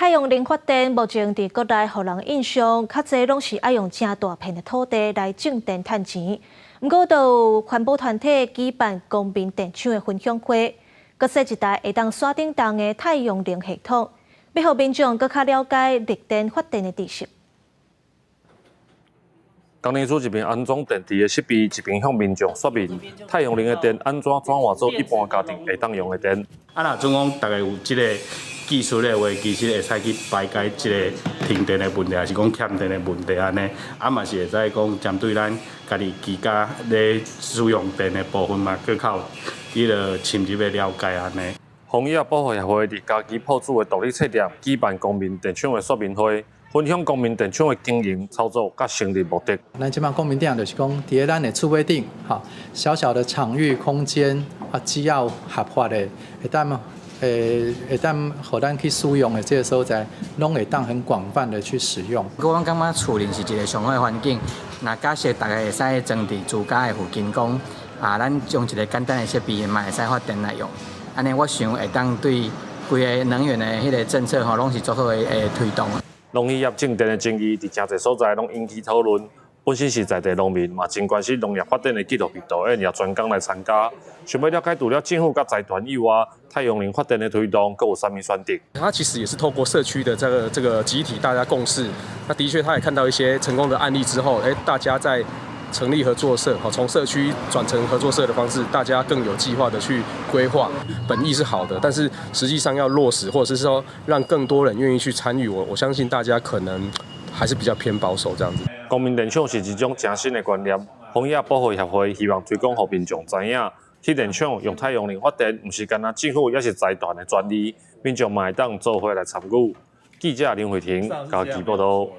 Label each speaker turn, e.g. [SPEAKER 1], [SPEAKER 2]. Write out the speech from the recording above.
[SPEAKER 1] 太陽能發電目前佇國內予人印象，較濟攏是愛用誠大片的土地來種電趁錢。毋過，都有環保團體舉辦公民電廠的分享會，閣設一台會當山頂動的太陽能系統，欲予民眾閣較了解綠電發電的知識。
[SPEAKER 2] 工程師一邊安裝電池的設備，一邊向民眾說明太陽能的電按怎轉換做一般家庭會當用的電。
[SPEAKER 3] 啊，若準講逐家有這個技術的話，其實會使去排解這個停電的問題，抑是講欠電的問題按呢。啊嘛是會使講針對咱家己居家咧使用電的部分嘛，閣較有彼个深入的了解按呢。
[SPEAKER 2] 荒野保護協會佇家己鋪子的獨立冊店舉辦公民電廠的說明會，分享公民電廠的經營操作佮成立目的。
[SPEAKER 4] 咱這擺公民電廠就是講，佇咧咱的厝尾頂，吼，小小的場域空間啊，只要合法的，會當予咱去使用的這个所在，攏會當很廣泛的去使用。
[SPEAKER 5] 我感覺厝裡是一个上好的環境，若假設逐家會使裝佇住家的附近，講啊，咱用一个簡單的設備嘛會使發電來用。按呢，我想會當對規个能源的彼个政策吼，攏是足好的推動。
[SPEAKER 2] 農業種電的爭議，佇誠濟所在攏引起討論。本身是在地農民，嘛真關心農業發展的紀錄片導演也專工來參加，想欲了解除了政府佮財團以外，太陽能發電的推動，閣有啥物選擇？
[SPEAKER 6] 他其實也是透過社區的這個集體大家共識，那的確他也看到一些成功的案例之後，大家在成立合作社，好，從社區轉成合作社的方式，大家更有計劃的去規劃，本意是好的，但是實際上要落實，或者是說讓更多人願意去參與，我相信大家可能還是比較偏保守這樣子。
[SPEAKER 2] 公民電廠是一種誠新的觀念，荒野保護協會希望推廣予民眾知影，去電廠用太陽能發電，毋是干焦政府抑是財團的專利，民眾嘛會當做伙來參與。記者林慧婷，嘉義報道。